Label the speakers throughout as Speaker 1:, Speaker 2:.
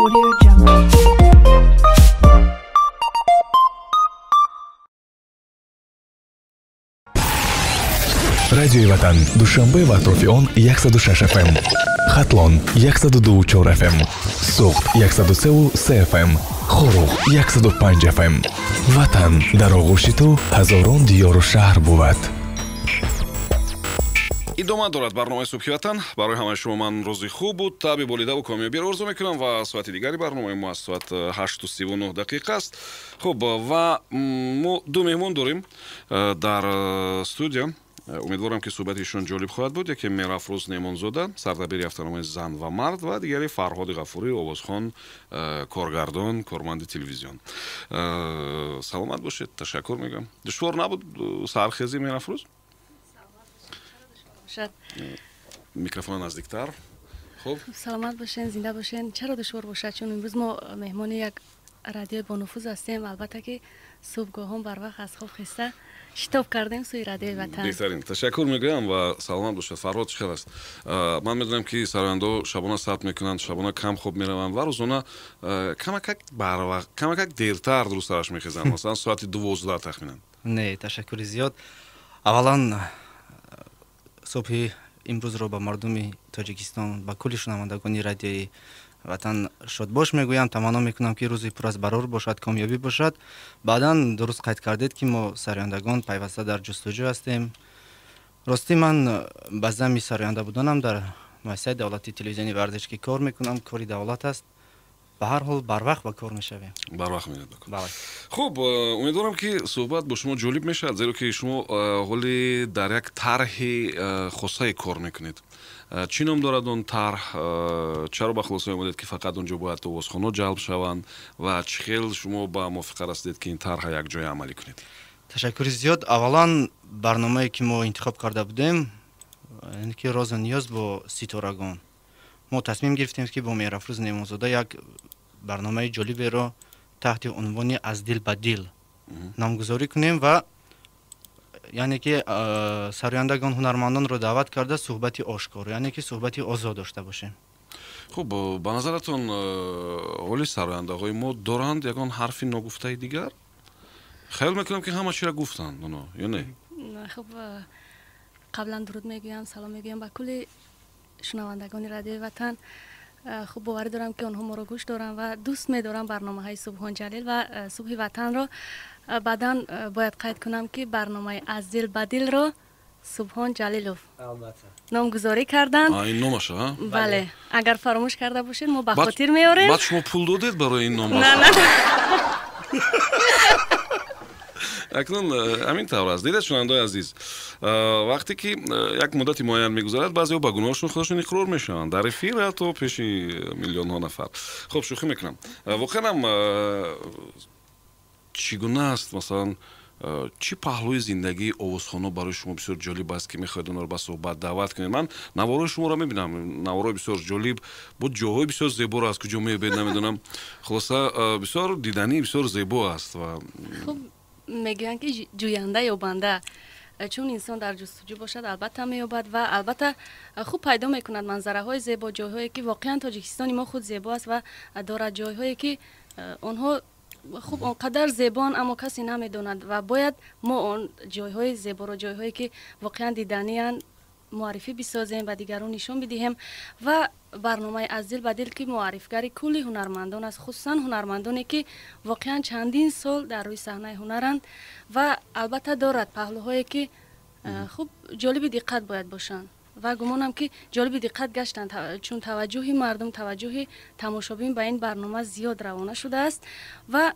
Speaker 1: Audio Jungle.
Speaker 2: Радиои Ватан, Душанбе ва атрофи он 106 FM, Хатлон 102,4 FM, Суғд 103,3 FM, Хоруғ 105 FM. Ватан дар оғӯши ту ҳазорон диёру шаҳр бувад.
Speaker 3: Идома дорад барномаи Субҳи Ватан. Барои ҳамаи шумо ман рӯзи хуб буд, таби болидаву комёбиро орзу мекунам ва соати дигари барномаи мо аз соат 8:39 дақиқа аст. Хуб, ва мо ду меҳмон дорем дар студия. Умедворам, ки суҳбати ишон ҷолиб хоҳад буд. Яке Меҳрафрӯз Неъмонзода, сардабири ҳафтаномаи «Зан ва мард», ва дигаре Фарҳоди Ғафурӣ, овозхон, коргардон, корманди телевизион. Саломат бошед, ташаккур мегӯям. Душвор набуд саҳархезӣ, Меҳрафрӯз? Микрофона наздиктар. Хуб,
Speaker 4: саломат бошен, зинда бошен. Чаро душвор бошад, чун имрӯз мо меҳмони як радиои бонуфуз ҳастем. Албатта, ки субҳгоҳон барвақт аз хоб хеста шитоб кардем сӯи Радиои Ватан.
Speaker 3: Беҳтарин, ташаккур мегӯям ва саломат бошад. Фарҳод, чӣ хел аст? Ман медонам, ки сарояндаҳо шабона сабт мекунанд, шабона кам хоб мераванд ва рӯзона камакак барвақт, камакак дертар дурустараш мехезанд, масалан, соати 12 тахминан.
Speaker 5: Не, ташаккури зиёд. Аввалан, субҳи имрӯзро ба мардуми Тоҷикистон, ба кулли шунавандагони Радиои Ватан шодбош мегӯям. Таманно мекунам, ки рӯзи пур аз барор бошад, комёбӣ бошад. Баъдан, дуруст қайд кардед, ки мо сарояндагон пайваста дар ҷустуҷӯ ҳастем. Ростӣ, ман ба зами сароянда буданам дар муассисаи давлатии телевизиони варзиш ки кор мекунам, кори давлат аст, ба ҳар ҳол барвақт ба кор мешавем.
Speaker 3: Барвақт меред ба кор. Хуб, умедворам, ки суҳбат бо шумо ҷолиб мешавад, зеро ки шумо ҳоли дар як тарҳи хосае кор мекунед. Чӣ ном дорад он тарҳ? Чаро ба хулоса омадед, ки фақат он ҷо бояд овозхонҳо ҷалб шаванд, ва чӣ хел шумо ба мувофиқа расидед, ки ин тарҳа якҷоя амалӣ кунед?
Speaker 5: Ташаккури зиёд. Аввалан, барномае ки мо интихоб карда будем, яъне ки «Розу ниёз бо ситорагон», мо тасмим гирифтем, ки бо Меҳрафрӯз Неъмонзода як барномаи ҷолиберо таҳти унвони «Аз дил ба дил» номгузорӣ кунем ва яъне ки сарояндагон, ҳунармандонро даъват карда, суҳбати ошкор, яъне ки суҳбати озод дошта бошем.
Speaker 3: Хуб, ба назаратон, ҳоли сарояндаҳои мо доранд ягон ҳарфи ногуфтаи дигар? Хаёл мекунам, ки ҳама чиро гуфтанд оно, ё не?
Speaker 4: Хуб, қаблан дуруд мегӯям, салом мегӯям ба кулли шунавандагони Радиои Ватан. Хуб, боварӣ дорам, ки онҳо моро гӯш доранд ва дӯст медоранд барномаҳои Субҳон Ҷалил ва Субҳи Ватанро. Баъдан бояд қайд кунам, ки барномаи «Аз дил ба дилро» Субҳон Ҷалилов номгузорӣ карданд.
Speaker 3: Ин номаша?
Speaker 4: Бале, агар фаромӯш карда бошед, мо ба хотир меорем.
Speaker 3: Баъд шумо пул додед барои ин ном?
Speaker 4: На, на.
Speaker 3: Акнун ҳамин тавр аст. Дидед, шунавандаои азиз, вақте ки як муддати муайян мегузарад, баъзеҳо ба гуноҳашон худашон иқрор мешаванд дар эфир, ҳатто пеши миллионҳо нафар. Хуб, шӯхӣ мекунам. Воқеан ҳам, чӣ гуна аст, масалан, чӣ паҳлӯи зиндагии овозхонҳо барои шумо бисёр ҷолиб аст, ки мехоҳед онҳоро ба суҳбат даъват кунед? Ман наворҳои шуморо мебинам, наворҳои бисёр ҷолиб, бо ҷоҳои бисёр зеборо аз куҷо меёбед, намедонам. Хулоса, бисёр диданӣ, бисёр зебо аст ва
Speaker 4: Хуб, мегӯянд, ки ҷӯянда ёбанда. Чун инсон дар ҷустуҷӯ бошад, албатта меёбад ва албатта хуб пайдо мекунад манзараҳои зебо, ҷойҳое ки воқеан Тоҷикистони мо худ зебо аст ва дорад ҷойҳое ки онҳо хуб он қадар зебоанд, аммо касе намедонад, ва бояд мо он ҷойҳои зеборо, ҷойҳое ки воқеан диданианд, муаррифӣ бисозем, ба дигарон нишон бидиҳем. Ва барномаи «Аз дил ба дил», ки муаррифгари кулли ҳунармандон аст, хусусан ҳунармандоне ки воқеан чандин сол дар рӯи саҳнаи ҳунаранд, ва албатта дорад паҳлӯҳое ки хуб ҷолиби диққат бояд бошанд, ва гумонам, ки ҷолиби диққат гаштанд, чун таваҷҷӯҳи мардум, таваҷҷӯҳи тамошобин ба ин барнома зиёд равона шудааст. Ва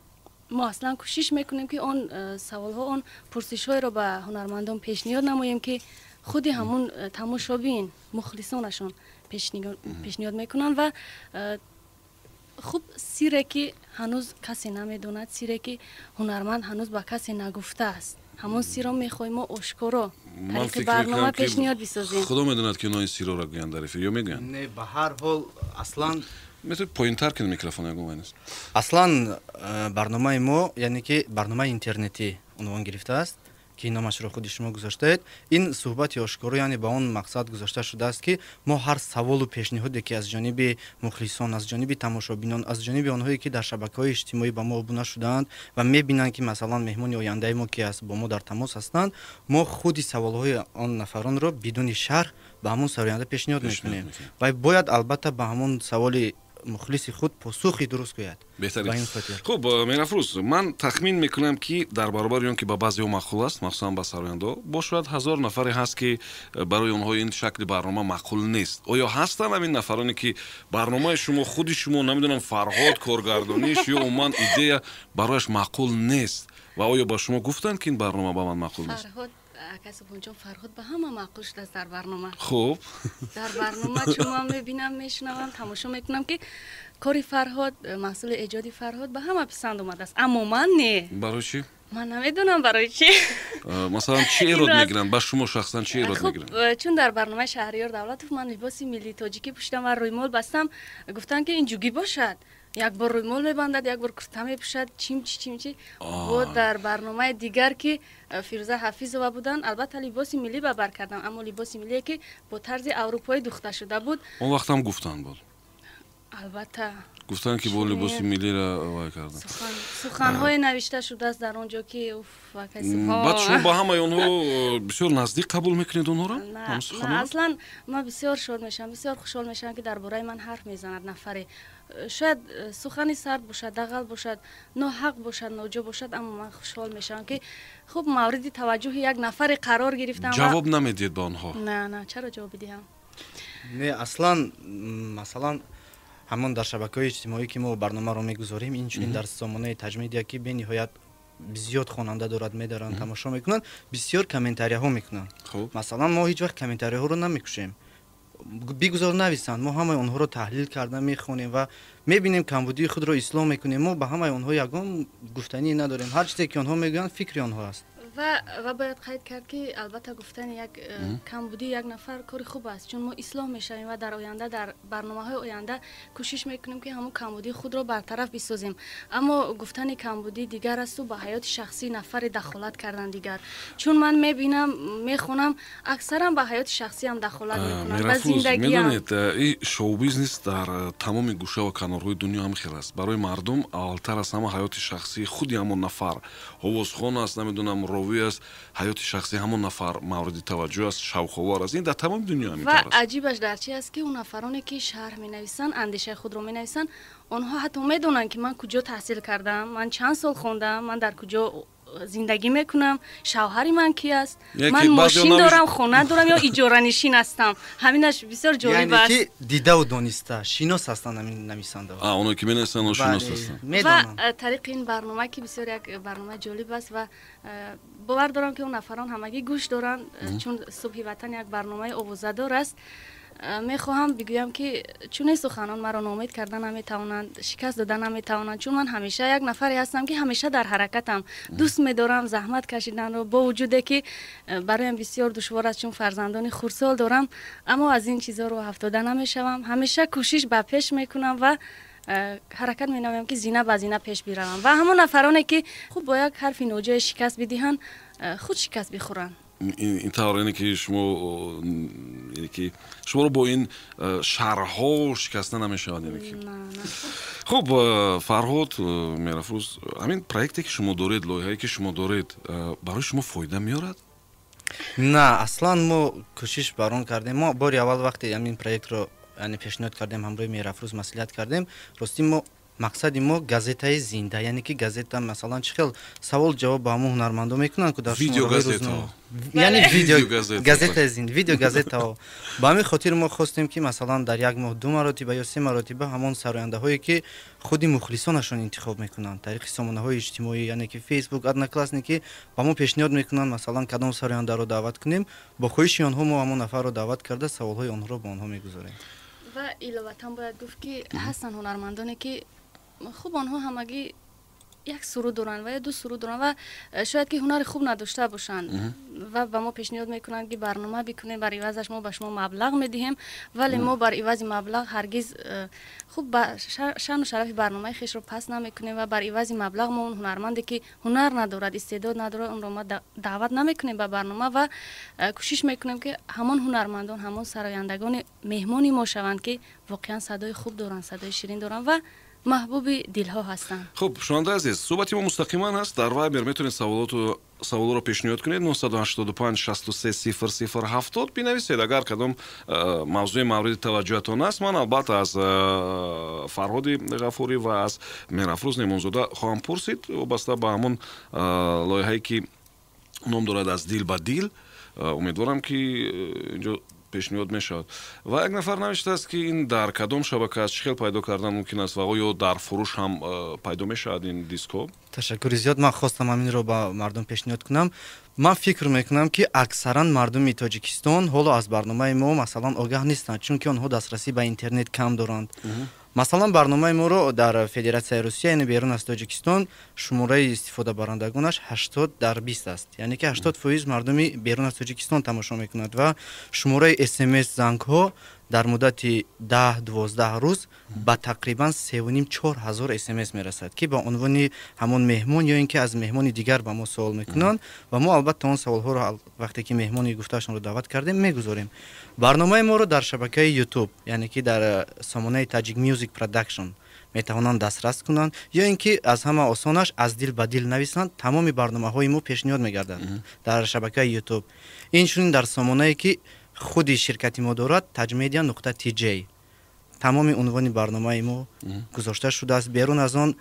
Speaker 4: мо аслан кӯшиш мекунем, ки он саволҳо, он пурсишҳоеро ба ҳунармандон пешниҳод намоем, ки худи ҳамун тамошобин, мухлисонашон пешниҳод мекунанд. Ва хуб, сире ки ҳанӯз касе намедонад, сире ки ҳунарманд ҳанӯз ба касе нагуфтааст, ҳамон сирро мехоҳем мо ошкоро тариқи барнома пешниҳод бисозем.
Speaker 3: Худо медонад, ки онҳо ин сирро гӯянд дар эфир ё мегӯянд.
Speaker 5: Не, ба ҳар ҳол, аслан
Speaker 3: Метавонед поинтар кунед микрофон, ягон вай нест.
Speaker 5: Аслан барномаи мо, яъне ки барномаи интернетӣ унвон гирифтааст. Ки номашро худи шумо гузоштаед, ин суҳбати ошкоро, яъне ба он мақсад гузошта шудааст, ки мо ҳар саволу пешниҳоде, ки аз ҷониби мухлисон, аз ҷониби тамошобинон, аз ҷониби онҳое, ки дар шабакаҳои иҷтимоӣ ба мо обуна шудаанд ва мебинанд, ки масалан меҳмони ояндаи мо ки аст, бо мо дар тамос ҳастанд, мо худи саволҳои он нафаронро бидуни шарҳ ба ҳамон сароянда пешниҳод мекунем ва бояд албатта ба ҳамон саволи мухлиси худ посухи дуруст гӯяд.
Speaker 3: Беҳтарин. Хуб, Меҳрафрӯз, ман тахмин мекунам, ки дар баробари он ки ба баъзеҳо маъқул аст, махсусан ба сарояндаҳо, бо шояд 1000 нафаре ҳаст, ки барои онҳо ин шакли барнома маъқул нест. Оё ҳастанд ҳамин нафароне, ки барномаи шумо, худи шумо, намедонам, Фарҳод, коргардониш ё умуман идея барояш маъқул нест ва оё ба шумо гуфтанд, ки ин барнома ба ман маъқул нест?
Speaker 4: Акай Субҳонҷон, Фарҳод ба ҳама маъқул шудааст дар барнома.
Speaker 3: Хуб,
Speaker 4: дар барнома чун ман мебинам, мешунавам, тамошо мекунам, ки кори Фарҳод, маҳсули эҷоди Фарҳод ба ҳама писанд омадааст, аммо ман не.
Speaker 3: Барои чӣ?
Speaker 4: Ман намедонам барои чӣ.
Speaker 3: Масалан, чӣ эрод мегиранд? Ба шумо шахсан чӣ эрод мегиранд?
Speaker 4: Чун дар барномаи Шаҳриёр Давлатов ман либоси миллии тоҷикӣ пӯшидам ва рӯймол бастам, гуфтанд, ки ин ҷугӣ бошад, як бор рӯймол мебандад, як бор курта мепӯшад, чимчи чимчи. Бо дар барномаи дигар, ки Фирӯза Ҳафизова буданд, албатта либоси миллӣ ба бар кардам, аммо либоси миллие, ки бо тарзи аврупоӣ духта шуда буд.
Speaker 3: Он вақтам гуфтанд буд?
Speaker 4: Албатта.
Speaker 3: Гуфтанд, ки бо либоси миллиро вай карданд.
Speaker 4: Суханҳое навишта шудааст дар он ҷо, ки уф.
Speaker 3: Баъд шумо ба ҳамаи онҳо бисёр наздик қабул мекунед онҳоро?
Speaker 4: На, аслан ман бисёр шод мешавам, бисёр хушҳол мешавам, ки дар бораи ман ҳарф мезанад нафаре. Шояд сухани сард бошад, дағал бошад, ноҳақ бошад, ноҷо бошад, аммо ман хушҳол мешавам, ки хуб мавриди таваҷҷӯҳи як нафаре қарор гирифтам.
Speaker 3: Ҷавоб намедиҳед ба онҳо?
Speaker 4: На, чаро ҷавоб бидиҳам?
Speaker 5: Не, аслан масалан ҳамон дар шабакаҳои иҷтимоӣ, ки мо барномаро мегузорем, инчунин дар сомонаи Таҷмедия, ки бениҳоят зиёд хонанда дорад, медаранд, тамошо мекунанд, бисёр комментарияҳо мекунанд. Масалан, мо ҳеҷ вақт комментарияҳоро намекушем, бигузор нависанд, мо ҳамаи онҳоро таҳлил карда мехонем ва мебинем, камбудии худро ислоҳ мекунем. Мо ба ҳамаи онҳо ягон гуфтанӣ надорем, ҳар чизе ки онҳо мегӯянд, фикри онҳо аст.
Speaker 4: Ва бояд қайд кард, ки албатта гуфтани як камбудии як нафар кори хуб аст, чун мо ислоҳ мешавем ва дар оянда, дар барномаҳои оянда кӯшиш мекунем, ки ҳамон камбудии худро бартараф бисозем. Аммо гуфтани камбудии дигар асту ба ҳаёти шахсии нафаре дахолат кардан дигар, чун ман мебинам, мехонам, аксаран ба ҳаёти шахсиам дахолат мекунанд, ба зиндагиам.
Speaker 3: Медонед, шоу-бизнес дар тамоми гӯша ва канорҳои дунё ҳам хел аст. Барои мардум аввалтар аз ҳама ҳаёти шахсии худи ҳамон нафар, овозхон аст, намедонам, ровӣ аст, ҳаёти шахсии ҳамон нафар мавриди таваҷҷӯҳ аст, шавқовар аст. Ин дар тамоми дунё ҳамин
Speaker 4: тавр аст. Ва аҷибаш дар чи аст, ки он нафароне, ки шарҳ менависанд, андешаи худро менависанд, онҳо ҳатто медонанд, ки ман куҷо таҳсил кардам, ман чанд сол хондам, ман дар куҷо зиндагӣ мекунам, шавҳари ман ки аст, ман мошин дорам, хона дорам ё иҷоранишин ҳастам. Ҳаминаш бисёр ҷолиб аст.
Speaker 5: Ки дидаву дониста шинос ҳастанд ҳамин нависандаҳо.
Speaker 3: Оное ки менависанд, онҳо шинос ҳастанд.
Speaker 4: Ва тариқи ин барнома, ки бисёр як барномаи ҷолиб аст, ва бовар дорам, ки он нафарон ҳамагӣ гӯш доранд, чун Субҳи Ватан як барномаи овозадор аст, мехоҳам бигӯям, ки чунин суханон маро ноумед карда наметавонанд, шикаст дода наметавонанд, чун ман ҳамеша як нафаре ҳастам, ки ҳамеша дар ҳаракатам, дӯст медорам заҳмат кашиданро, бо вуҷуде ки бароям бисёр душвор аст, чун фарзандони хурдсол дорам, аммо аз ин чизҳо роҳ афтода намешавам, ҳамеша кӯшиш ба пеш мекунам ва ҳаракат менамоям, ки зина ба зина пеш биравам. Ва ҳамон нафароне, ки хуб бо як ҳарфи ноҷое шикаст бидиҳанд, худ шикаст бихӯранд.
Speaker 3: Ин тавр, яъне ки шумо, яъне ки шуморо бо ин шарҳҳо шикаста намешавад, яъне ки. Хуб, Фарҳод, Меҳрафрӯз, ҳамин проекте, ки шумо доред, лоиҳае, ки шумо доред, барои шумо фоида меорад?
Speaker 5: На, аслан мо кӯшиш бар он кардем. Мо бори аввал вақте ҳамин проектро, яъне пешниҳод кардем, ҳамроҳи Меҳрафрӯз маслиҳат кардем, ростӣ мо мақсади мо газетаи зинда, яъне ки газета, масалан, чӣ хел савол ҷавоб ба ҳамон ҳунармандо мекунанд, ку дар
Speaker 3: видеогазетаҳо,
Speaker 5: яъне видеогазетаи зинда, видеогазетаҳо. Ба ҳамин хотир мо хостем, ки масалан дар як моҳ ду маротиба ё се маротиба ҳамон сарояндаҳое, ки худи мухлисонашон интихоб мекунанд тариқи сомонаҳои иҷтимоӣ, яъне ки Фейсбук, Одноклассники, ба мо пешниҳод мекунанд, масалан, кадом сарояндаро даъват кунем, бо хоҳиши онҳо мо ҳамон нафарро даъват карда, саволҳои онҳоро ба онҳо мегузорем.
Speaker 4: Ва иловатан бояд гуфт, ки ҳастанд ҳунармандоне, ки хуб онҳо ҳамагӣ Як суруд доранд ва ё ду суруд доранд ва шояд ки ҳунари хуб надошта бошанд ва ба мо пешниҳод мекунанд, ки барнома бикунем, бар ивазаш мо ба шумо маблағ медиҳем. Вале мо бар ивази маблағ ҳаргиз хуб шаъну шарафи барномаи хешро пас намекунем ва бар ивази маблағ мо он ҳунарманде, ки ҳунар надорад, истеъдод надорад, онро мо даъват намекунем ба барнома ва кӯшиш мекунем, ки ҳамон ҳунармандон, ҳамон сарояндагони меҳмони мо шаванд, ки воқеан садои хуб доранд, садои ширин доранд ва маҳбуби дилҳо ҳастанд.
Speaker 3: Хуб, шунавандаи азиз, суҳбати мо мустақиман аст. Дар Вайбер метавонед саволоро пешниҳод кунед, 985 63 00 70 бинависед, агар кадом мавзӯи мавриди таваҷҷӯҳатон аст. Ман албатта аз Фарҳоди Ғафурӣ ва аз Меҳрафрӯз Неъмонзода хоҳам пурсид вобаста ба ҳамон лоиҳае, ки ном дорад «Аз дил ба дил». Умедворам, ки инҷо пешниҳод мешавад. Ва як нафар навиштааст, ки ин дар кадом шабака аст, чӣ хел пайдо кардан мумкин аст ва оё дар фурӯш ҳам пайдо мешавад ин дискҳо?
Speaker 5: Ташаккури зиёд. Ман хостам ҳаминро ба мардум пешниҳод кунам. Ман фикр мекунам, ки аксаран мардуми Тоҷикистон ҳоло аз барномаи мо, масалан, огаҳ нестанд, чунки онҳо дастрасӣ ба интернет кам доранд. Масалан, барномаи моро дар Федератсияи Русия, яъне берун аз Тоҷикистон, шумораи истифодабарандагонаш 80 дар 20 аст, яъне ки 80% мардуми берун аз Тоҷикистон тамошо мекунад ва шумораи СМС зангҳо дар муддати 10-12 рӯз ба тақрибан 3,5-4 ҳазор СМС мерасад, ки ба унвони ҳамон меҳмон ё ин ки аз меҳмони дигар ба мо суол мекунанд. Ва мо албатта он саволҳоро, вақте ки меҳмони гуфтаашонро даъват кардем, мегузорем. Барномаи моро дар шабакаи Ютуб, яъне ки дар сомонаи Tajik Music Production метавонанд дастрас кунанд ё ин ки аз ҳама осонаш «Аз дил ба дил» нависанд, тамоми барномаҳои мо пешниҳод мегарданд дар шабакаи Ютуб. Инчунин дар сомонае, ки худи ширкати мо дорад, tajmedia.tj, тамоми унвони барномаи мо гузошта шудааст. Берун аз он,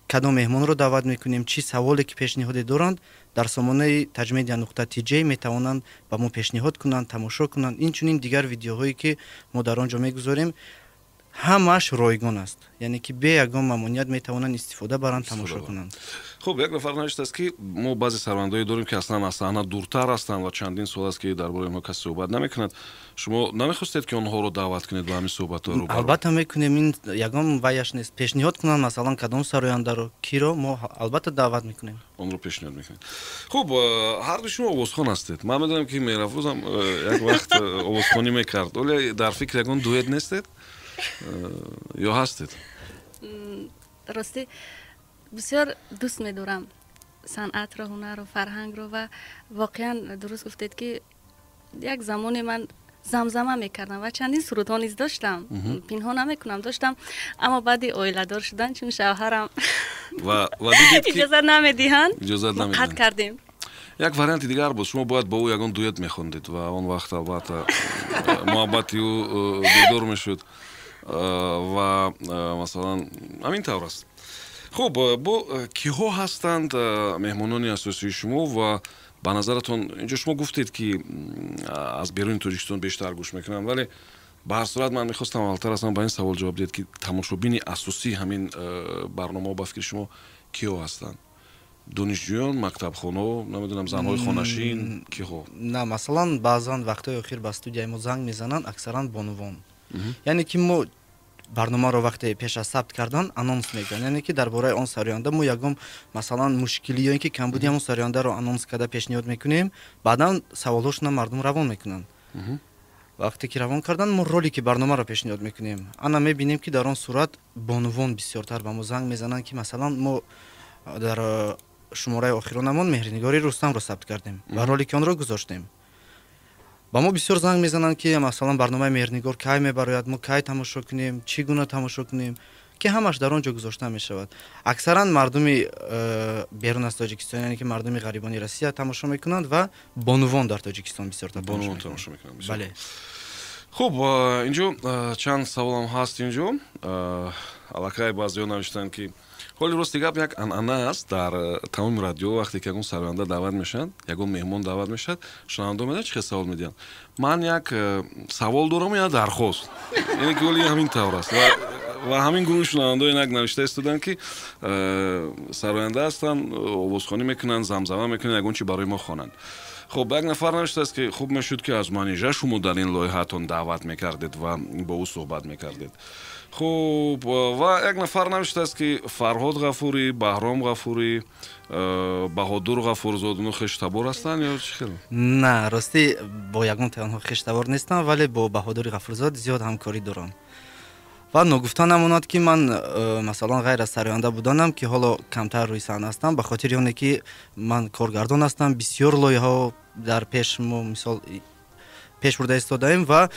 Speaker 5: кадом меҳмонро даъват мекунем, чӣ саволе ки пешниҳоде доранд, дар сомонаи tajmedia.tj метавонанд ба мо пешниҳод кунанд, тамошо кунанд. Инчунин дигар видеоҳое, ки мо дар он ҷо мегузорем, ҳамааш ройгон аст, яъне ки бе ягон мамоният метавонанд истифода баранд, тамошо кунанд.
Speaker 3: Хуб, як нафар навиштааст, ки мо баъзе сарояндае дорем, ки аслан аз саҳна дуртар ҳастанд ва чандин сол аст, ки дар бораи онҳо касе суҳбат намекунад. Шумо намехостед, ки онҳоро даъват кунед ба ҳамин суҳбатҳо рӯбарӯ?
Speaker 5: Албатта мекунем, ин ягон ваяш нест. Пешниҳод кунанд, масалан, кадом сарояндаро, киро, мо албатта даъват мекунем.
Speaker 3: Онро пешниҳод мекунед. Хуб, ҳарду шумо овозхон ҳастед. Ман медонам, ки Меҳрафрӯзам як вақт овозхонӣ мекард. Оле дар фикри ягон дуэт нестед ё ҳастед?
Speaker 4: Ростӣ, бисёр дӯст медорам санъатро, ҳунарро, фарҳангро ва воқеан дуруст гуфтед, ки як замоне ман замзама мекардам ва чандин сурудҳо низ доштам, пинҳон намекунам, доштам. Аммо баъди оиладор шудан, чун шавҳарам иҷозат намедиҳанд, қатъ кардем.
Speaker 3: Як варианти дигар буд: шумо бояд бо ӯ ягон дуэт мехондед ва он вақт албатта муҳаббати ӯ бедор мешуд ва масалан, ҳамин тавр аст. Хуб, бо киҳо ҳастанд меҳмонони асосии шумо ва ба назаратон, инҷо шумо гуфтед, ки аз беруни Тоҷикистон бештар гӯш мекунанд, вале ба ҳар сурат ман мехостам аввалтар аслан ба ин савол ҷавоб диҳед, ки тамошобини асосии ҳамин барномаҳо ба фикри шумо киҳо ҳастанд? Донишҷӯён, мактабхонаҳо, намедонам, занҳои хонашин, киҳо?
Speaker 5: На, масалан, баъзан вақтҳои охир ба студияи мо занг мезананд аксаран бонувон, яъне ки мо барномаро вақте пеш аз сабт кардан анонс мекунем, яъне ки дар бораи он сароянда мо ягон, масалан, мушкилӣ ё ин ки камбуди ҳамон сарояндаро анонс карда пешниҳод мекунем. Баъдан саволҳошона мардум равон мекунанд. Вақте ки равон кардан, мо ролики барномаро пешниҳод мекунем. Ана мебинем, ки дар он сурат бонувон бисёртар ба мо занг мезананд, ки масалан, мо дар шумораи охиронамон Меҳринигори Рустамро сабт кардем ва ролики онро гузоштем. Ба мо бисёр занг мезананд, ки масалан, барномаи Меҳрнигор кай мебарояд, мо кай тамошо кунем, чӣ гуна тамошо кунем, ки ҳамаш дар он ҷо гузошта мешавад. Аксаран мардуми берун аз Тоҷикистон, яъне ки мардуми ғарибони Россия тамошо мекунанд ва бонувон дар Тоҷикистон бисёртар.
Speaker 3: Бонувон тамошо мекунанд.
Speaker 5: Бале.
Speaker 3: Хуб, инҷо чанд саволам ҳаст. Инҷо аллакай баъзеҳо навиштанд, ки ҳоли рости гап, як анъана аст дар тамоми радио: вақте ки ягон сароянда даъват мешаванд, ягон меҳмон даъват мешавад, шунавандо медонад, чӣ хел савол медиҳанд: «Ман як савол дорам, як дархост». Яъне ки оли ҳамин тавр аст. Ва ҳамин гурӯҳи шунавандо инак навишта истоданд, ки сароянда ҳастанд, овозхонӣ мекунанд, замзама мекунанд, ягон чи барои мо хонанд. Хуб, як нафар навиштааст, ки хуб мешуд, ки аз Манижа шумо дар ин лоиҳаатон даъват мекардед ва бо ӯ суҳбат мекардед. Хуб, ва як нафар навиштааст, ки Фарҳод Ғафурӣ, Баҳром Ғафурӣ, Баҳодур Ғафурзод, онҳо хештабор ҳастанд ё чӣ хел?
Speaker 5: На, ростӣ, бо ягонтаи онҳо хештабор нестам, вале бо Баҳодури Ғафурзод зиёд ҳамкорӣ дорам. Ва ногуфта намонад, ки ман, масалан, ғайр аз сароянда буданам, ки ҳоло камтар рӯи саҳна ҳастам, ба хотири оне ки ман коргардон ҳастам, бисёр лоиҳаҳо дар пеш мо, мисол, пеш бурда истодаем ва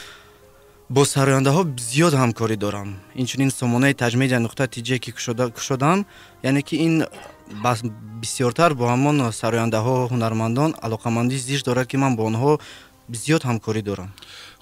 Speaker 5: бо сарояндаҳо зиёд ҳамкорӣ дорам. Инчунин сомонаи tajmedia.tj, ки кушодам, яъне ки ин бисёртар бо ҳамон сарояндаҳо, ҳунармандон алоқамандӣ зиш дорад, ки ман бо онҳо зиёд ҳамкорӣ дорам.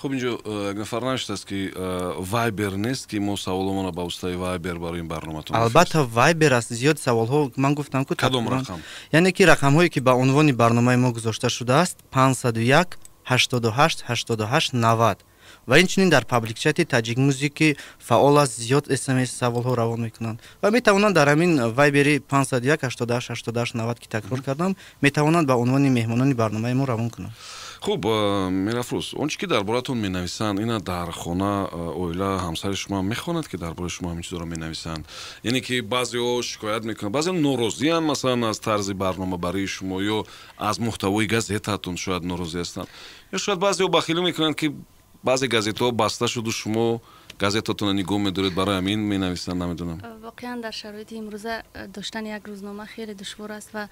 Speaker 3: Хуб, инҷо як нафар навиштааст, ки Вайбер нест, ки мо саволомонро ба воситаи Вайбер барои ин барноматон.
Speaker 5: Албатта, Вайбер аст, зиёд саволҳо ман гуфтам ку.
Speaker 3: Кадом рақам?
Speaker 5: Яъне ки рақамҳое, ки ба унвони барномаи мо гузошта шудааст, 501 88 88 90, ва инчунин дар паблик чати Таҷик Мюзик фаъол аст, зиёд смс саволҳо равон мекунанд ва метавонанд дар ҳамин Вайбери 501 88 88 90, ки такрор кардам, метавонанд ба унвони меҳмонони барномаи мо равон кунанд.
Speaker 3: Хуб, Меҳрафрӯз, он чи ки дар бораатон менависанд, ина дар хона, оила, ҳамсари шумо мехонад, ки дар бораи шумо ҳамин чизоро менависанд? Яъне ки баъзеҳо шикоят мекунанд, баъзеҳо норозиянд, масалан, аз тарзи барномабарии шумо ё аз муҳтавои газетаатон шояд норозӣ ҳастанд, ё шояд баъзеҳо бахилӣ мекунанд, ки баъзе газетаҳо баста шуду шумо газетатонро нигоҳ медоред, барои ҳамин менависанд, намедонам.
Speaker 4: Воқеан, дар шароити имрӯза доштани як рӯзнома хеле душвор аст ва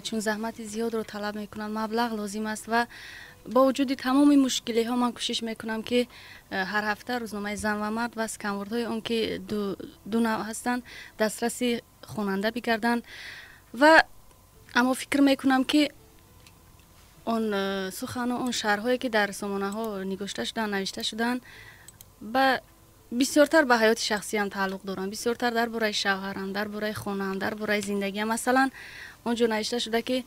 Speaker 4: чун заҳмати зиёдро талаб мекунанд, маблағ лозим аст. Ва бо вуҷуди тамоми мушкилиҳо ман кӯшиш мекунам, ки ҳар ҳафта рӯзномаи «Зан ва мард» ва сканвордҳои он, ки ду навъ ҳастанд, дастраси хонанда бигарданд. Ва аммо фикр мекунам, ки он сухану он шарҳое, ки дар сомонаҳо нигошта шуданд, навишта шуданд, ба бисёртар ба ҳаёти шахсиям тааллуқ доранд, бисёртар дар бораи шавҳарам, дар бораи хонаам, дар бораи зиндагиам. Масалан, он ҷо навишта шуда, ки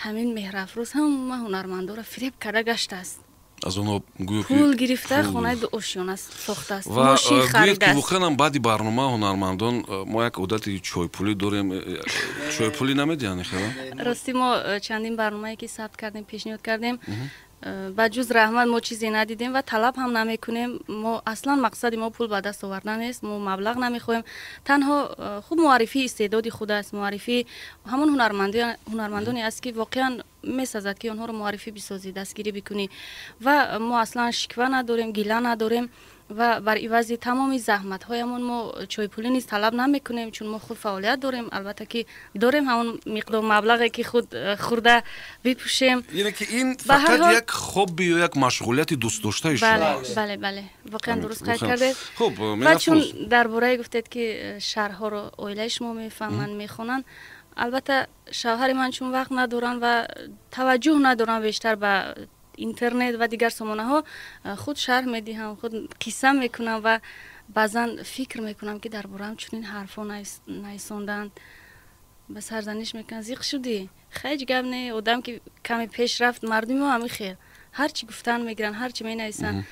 Speaker 4: ҳамин Меҳрафрӯз ҳама ҳунармандоро фиреб карда гаштааст,
Speaker 3: аз онҳо гӯё
Speaker 4: пул гирифта, хонаи дуошёна сохтааст,
Speaker 3: ва
Speaker 4: мошин
Speaker 3: гӯяд, ки
Speaker 4: харидааст.
Speaker 3: Воқеан ҳам баъди барнома ҳунармандон, мо як одати чойпулӣ дорем, чойпулӣ намедиҳанд, хела?
Speaker 4: Ростӣ, мо чандин барномае, ки сабт кардем, пешниҳод кардем, ба ҷуз раҳмат мо чизе надидем ва талаб ҳам намекунем. Мо аслан мақсади мо пул ба даст овардан нест, мо маблағ намехоҳем, танҳо хуб муаррифии истеъдоди худ аст, муаррифии ҳамон ҳунармандоне аст, ки воқеан месазад, ки онҳоро муаррифӣ бисозӣ, дастгирӣ бикунӣ. Ва мо аслан шиква надорем, гила надорем ва бар ивази тамоми заҳматҳоямон мо чойпулӣ низ талаб намекунем, чун мо худ фаъолият дорем. Албатта, ки дорем ҳамон миқдор маблағе, ки худ хӯрда бипӯшем.
Speaker 3: Яъне ки ин
Speaker 4: Ба ҳар
Speaker 3: фақат
Speaker 4: ҳол
Speaker 3: як хобби ё як машғулияти дӯстдоштаи шумо
Speaker 4: Бале.
Speaker 3: аст.
Speaker 4: Бале, воқеан дуруст қайд кардед.
Speaker 3: Хуб.
Speaker 4: Ва чун
Speaker 3: Меҳрафрӯз,
Speaker 4: дар бораи гуфтед, ки шарҳҳоро оилаи шумо мефаҳманд, мехонанд, албатта, шавҳари ман чун вақт надоранд ва таваҷҷӯҳ надоранд бештар ба интернет ва дигар сомонаҳо, худ шарҳ медиҳам, худ қисса мекунам ва баъзан фикр мекунам, ки дар бораам чунин ҳарфҳо нависонданд, ба сарзаниш мекунанд: «Зиқ шудӣ, ҳеҷ гап не, одам ки каме пеш рафт». Мардуми мо ҳамин хел, ҳар чӣ гуфтан мегиранд, ҳар чӣ менависанд.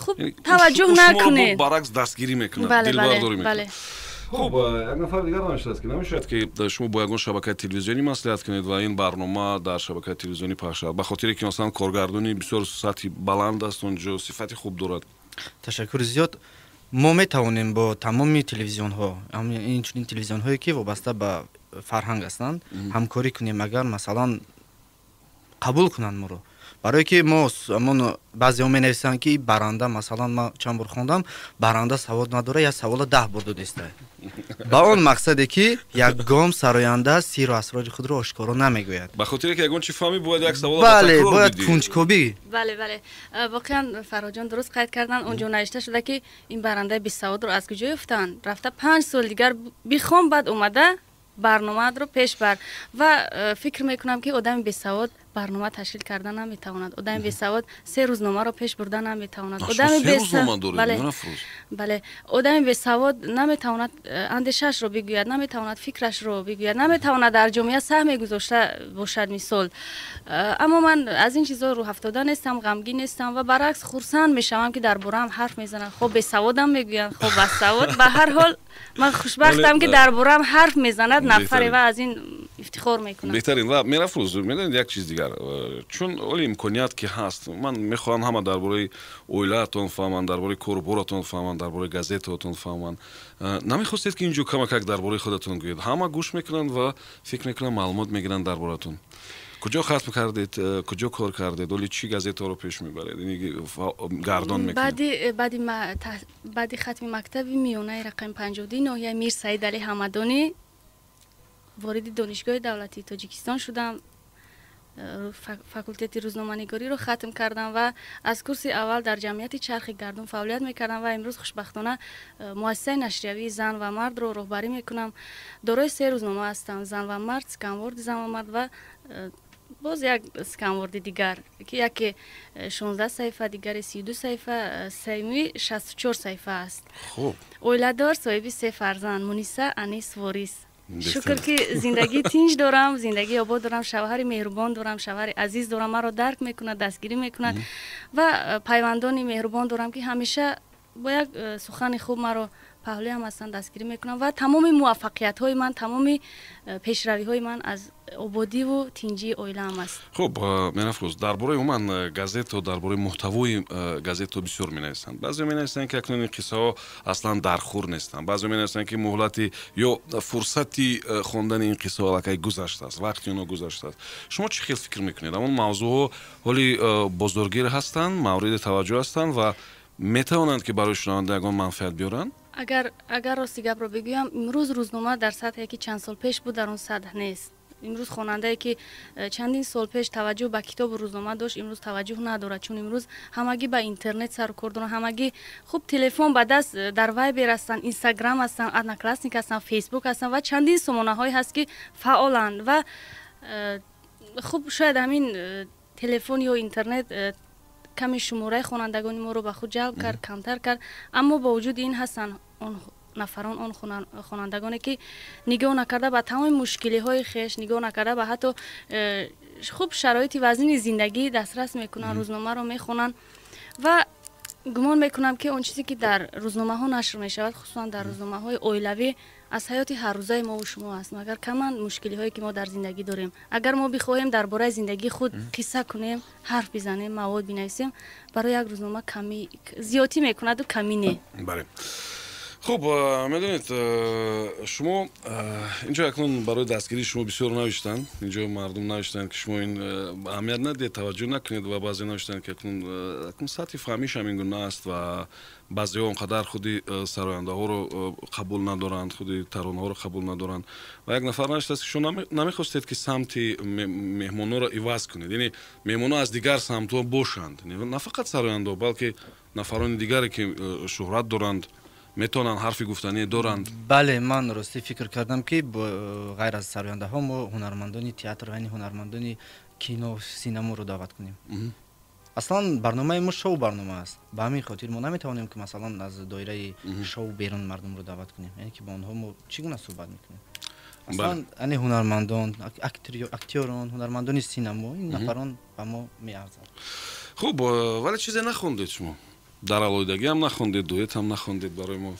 Speaker 4: Хуб,
Speaker 3: яъне
Speaker 4: таваҷҷӯҳ
Speaker 3: ӯ шуморо
Speaker 4: накунед.
Speaker 3: Баръакс дастгирӣ мекунад,
Speaker 4: Бале.
Speaker 3: дилбардорӣ
Speaker 4: Бале.
Speaker 3: мекунад. Хуб, як нафар дигар навиштааст, ки намешавад, ки шумо бо ягон шабакаи телевизионӣ маслиҳат кунед ва ин барнома дар шабакаи телевизионӣ пахш шавад, ба хотире ки, масалан, коргардони бисёр сатҳи баланд аст онҷо, сифати хуб дорад.
Speaker 5: Ташаккури зиёд. Мо метавонем бо тамоми телевизионҳо, инчунин телевизионҳое, ки вобаста ба фарҳанг ҳастанд, ҳамкорӣ кунем, агар, масалан, қабул кунанд моро. Барое ки мо ҳамон баъзеҳо менависанд, ки баранда, масалан, ман чанд бор хондам, баранда савод надора, як савола 10 бор додиста, ба он мақсаде ки ягон сароянда сиру асрори худро ошкоро намегӯяд.
Speaker 3: Ба хотире ки ягон чи фаҳмӣ, бояд як савола
Speaker 5: Бале,
Speaker 3: ба такрор
Speaker 5: бояд
Speaker 3: бидиҳӣ.
Speaker 5: кунҷкобӣ.
Speaker 4: Бале, воқеан, Фарҳодҷон дуруст қайд карданд. Он ҷо навишта шуда, ки ин барандаи бесаводро аз куҷо ёфтанд, рафта 5 сол дигар бихон, баъд омада барномаатро пеш бар. Ва фикр мекунам, ки одами бесавод барнома ташкил карда наметавонад, одами бесавод се рӯзномаро пеш бурда наметавонад.
Speaker 3: Одами бесавод,
Speaker 4: бале, одами бесавод наметавонад андешаашро бигӯяд, наметавонад фикрашро бигӯяд, наметавонад дар ҷомеа саҳме гузошта бошад, мисол. Аммо ман аз ин чизо рӯҳафтода нестам, ғамгин нестам ва баръакс хурсанд мешавам, ки дар бораам ҳарф мезананд, хоб бесаводам мегӯянд, хоб басавод. Ба ҳар ҳол, ман хушбахтам, ки дар бораам ҳарф мезанад нафаре ва аз ин ифтихор мекунам.
Speaker 3: Беҳтарин. Ва Меҳрафрӯз, медонед, як чиз дигар, чун оли имконият ки ҳаст, ман мехоҳам ҳама дар бораи оилаатон фаҳманд, дар бораи коруборатон фаҳманд, дар бораи газетаотон фаҳманд. Намехостед, ки инҷо камакак дар бораи худатон гӯед? Ҳама гӯш мекунанд ва фикр мекунанд, маълумот мегиранд дар боратон. Куҷо хатм кардед, куҷо кор кардед, оли чӣ газетаро пеш мебаред, гардон мекунед?
Speaker 4: Баъди хатми мактаби миёнаи рақами 52 ноҳияи Мир Саид Али Ҳамадонӣ вориди Донишгоҳи давлатии Тоҷикистон шудам. Факултети рӯзноманигориро хатм кардам ва аз курси аввал дар ҷамъияти Чархи гардун фаъолият мекардам ва имрӯз хушбахтона муассисаи нашриявии «Зан ва мардро» роҳбарӣ мекунам. Дорои се рӯзнома ҳастам: «Зан ва мард», «Сканворди зан ва мард» ва боз як сканворди дигар, ки яке 16 саҳифа, дигаре 32 саҳифа, сеюми 64 саҳифа аст. Оиладор, соҳиби се фарзанд: Муниса, Анис, Ворис. Шукр, ки зиндагии тинҷ дорам, зиндагии обод дорам, шавҳари меҳрубон дорам, шавҳари азиз дорам, маро дарк мекунад, дастгирӣ мекунад ва пайвандони меҳрубон дорам, ки ҳамеша бо як сухани хуб маро паҳлӯям ҳастанд, дастгирӣ мекунам. Ва тамоми муваффақиятҳои ман, тамоми пешравиҳои ман аз ободиву тинҷии оилаам аст.
Speaker 3: Хуб, Меҳрафрӯз, дар бораи умуман газету, дар бораи муҳтавои газету бисёр менависанд. Баъзео менависанд, ки акнун ин қиссаҳо аслан дархӯр нестанд, баъзео менависанд, ки муҳлати ё фурсати хондани ин қиссаҳо аллакай гузаштааст, вақти онҳо гузаштааст. Шумо чӣ хел фикр мекунед? Ҳамон мавзӯъҳо ҳоли бозоргир ҳастанд, мавриди таваҷҷӯҳ ҳастанд ва метавонанд, ки барои шунаванда ягон манфиат биёранд?
Speaker 4: Агар рости гапро бигӯям, имрӯз рӯзнома дар сатҳе, ки чанд сол пеш буд, дар он сатҳ нест. Имрӯз хонандае, ки чандин сол пеш таваҷҷӯҳ ба китобу рӯзнома дошт, имрӯз таваҷҷӯҳ надорад, чун имрӯз ҳамагӣ ба интернет сару кор доранд, ҳамагӣ хуб телефон ба даст, дар Вайбер ҳастанд, Инстаграм ҳастанд, Одноклассник ҳастанд, Фейсбук ҳастанд ва чандин сомонаҳое ҳаст, ки фаъоланд. Ва хуб, шояд ҳамин телефон ё интернет ками шумораи хонандагони моро ба худ ҷалб кард, камтар кард, аммо бо вуҷуди ин ҳастанд он нафарон, он хонандагоне, ки нигоҳ накарда ба тамоми мушкилиҳои хеш, нигоҳ накарда ба ҳатто хуб шароити вазнини зиндагӣ, дастрас мекунанд, рӯзномаро мехонанд. Ва гумон мекунам, ки он чизе, ки дар рӯзномаҳо нашр мешавад, хусусан дар рӯзномаҳои оилавӣ, аз ҳаёти ҳаррӯзаи мову шумо аст. Магар каманд мушкилиҳое, ки мо дар зиндагӣ дорем? Агар мо бихоҳем дар бораи зиндагии худ қисса кунем, ҳарф бизанем, мавод бинависем, барои як рӯзнома ками зиёдтӣ мекунаду камӣ не.
Speaker 3: Бале. Хуб, медонед, шумо инҷо акнун барои дастгирии шумо бисёр навиштанд. Инҷо мардум навиштанд, ки шумо ин аҳамият надиҳед, таваҷҷӯҳ накунед, ва баъзе навиштанд, ки акнун сатҳи фаҳмиш ҳамин гуна аст ва баъзеҳо он қадар худи сарояндаҳоро қабул надоранд, худи таронаҳоро қабул надоранд. Ва як нафар навиштааст, ки шумо намехостед, ки самти меҳмонҳоро иваз кунед, яъне меҳмонҳо аз дигар самтҳо бошанд, на фақат сарояндаҳо, балки нафарони дигаре, ки шӯҳрат доранд, метавонанд, ҳарфи гуфтанӣ доранд.
Speaker 5: Бале, ман ростӣ фикр кардам, ки ғайр аз сарояндаҳо мо ҳунармандони театр ва ҳунармандони кино, синаморо даъват кунем. Аслан барномаи мо шоу барнома аст, ба ҳамин хотир мо наметавонем, ки масалан аз доираи шоу берун мардумро даъват кунем, яъне ки бо онҳо мо чӣ гуна суҳбат мекунем? Аслан ани ҳунармандон, актёрон, ҳунармандони синамо, ин нафарон ба мо меарзад.
Speaker 3: Хуб, вале чизе нахондед шумо, дар алоҳидагиам нахондед, дуэтам нахондед барои мо.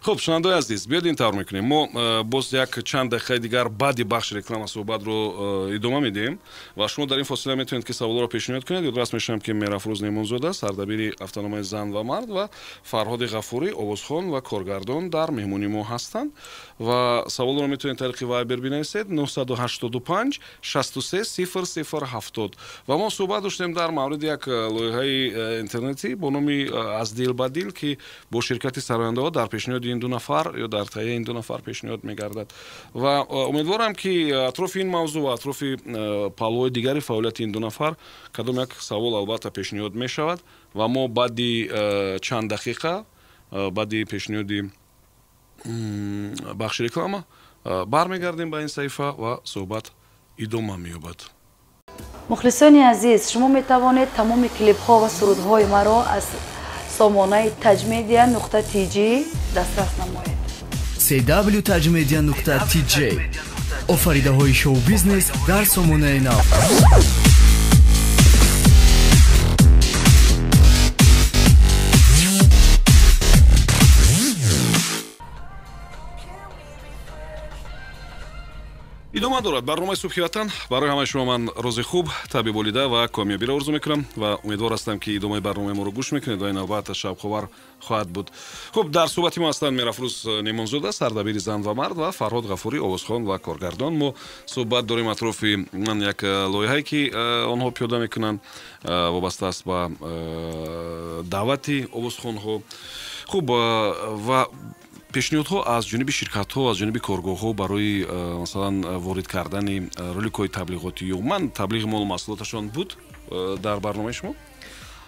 Speaker 3: Хуб, шунавандаои азиз, биёед ин тавр мекунем: мо боз як чанд дақиқаи дигар баъди бахши реклама суҳбатро идома медиҳем ва шумо дар ин фосила метавонед, ки саволҳоро пешниҳод кунед. Ёдрас мешавам, ки Меҳрафрӯз Неъмонзода, сардабири ҳафтаномаи «Зан ва мард», ва Фарҳоди Ғафурӣ, овозхон ва коргардон, дар меҳмони мо ҳастанд ва саволро метавонед тариқи Вайбер бинависед: 985 63 00 70. Ва мо суҳбат доштем дар мавриди як лоиҳаи интернетӣ бо номи «Аз дил ба дил», ки бо ширкати сарояндаҳо дар пешниҳоди ин ду нафар ё дар таҳияи ин ду нафар пешниҳод мегардад. Ва умедворам, ки атрофи ин мавзӯъ ва атрофи паҳлӯҳои дигари фаъолияти ин ду нафар кадом як савол албатта пешниҳод мешавад ва мо баъди чанд дақиқа, баъди пешниҳоди бахши реклама, бармегардем ба ин саҳифа ва суҳбат идома меёбад.
Speaker 1: Мухлисони азиз, шумо метавонед тамоми клипҳо ва сурудҳои маро аз сомонаи tajmedia.tj дастрас намоед.
Speaker 6: cw.tajmedia.tj. Офаридаҳои шоу-бизнес дар сомонаи нав.
Speaker 3: Идома дорад барномаи Субҳи Ватан. Барои ҳамаи шумо ман рӯзи хуб, табъи болида ва комёбиро орзу мекунам ва умедвор ҳастам, ки идомаи барномаи моро гӯш мекунед ва ин навбат шавқовар хоҳад буд. Хуб, дар суҳбати мо ҳастанд Меҳрафрӯз Немонзода, сардабири «Зан ва мард», ва Фарҳод Ғафурӣ, овозхон ва коргардон. Мо суҳбат дорем атрофи ман як лоиҳае, ки онҳо пиёда мекунанд, вобаста аст ба даъвати овозхонҳо. Хуб, ва пешниҳодҳо аз ҷониби ширкатҳо, аз ҷониби коргоҳҳо барои, масалан, ворид кардани роликҳои таблиғотӣ ё умуман таблиғи молу маҳсулоташон буд дар барномаи шумо?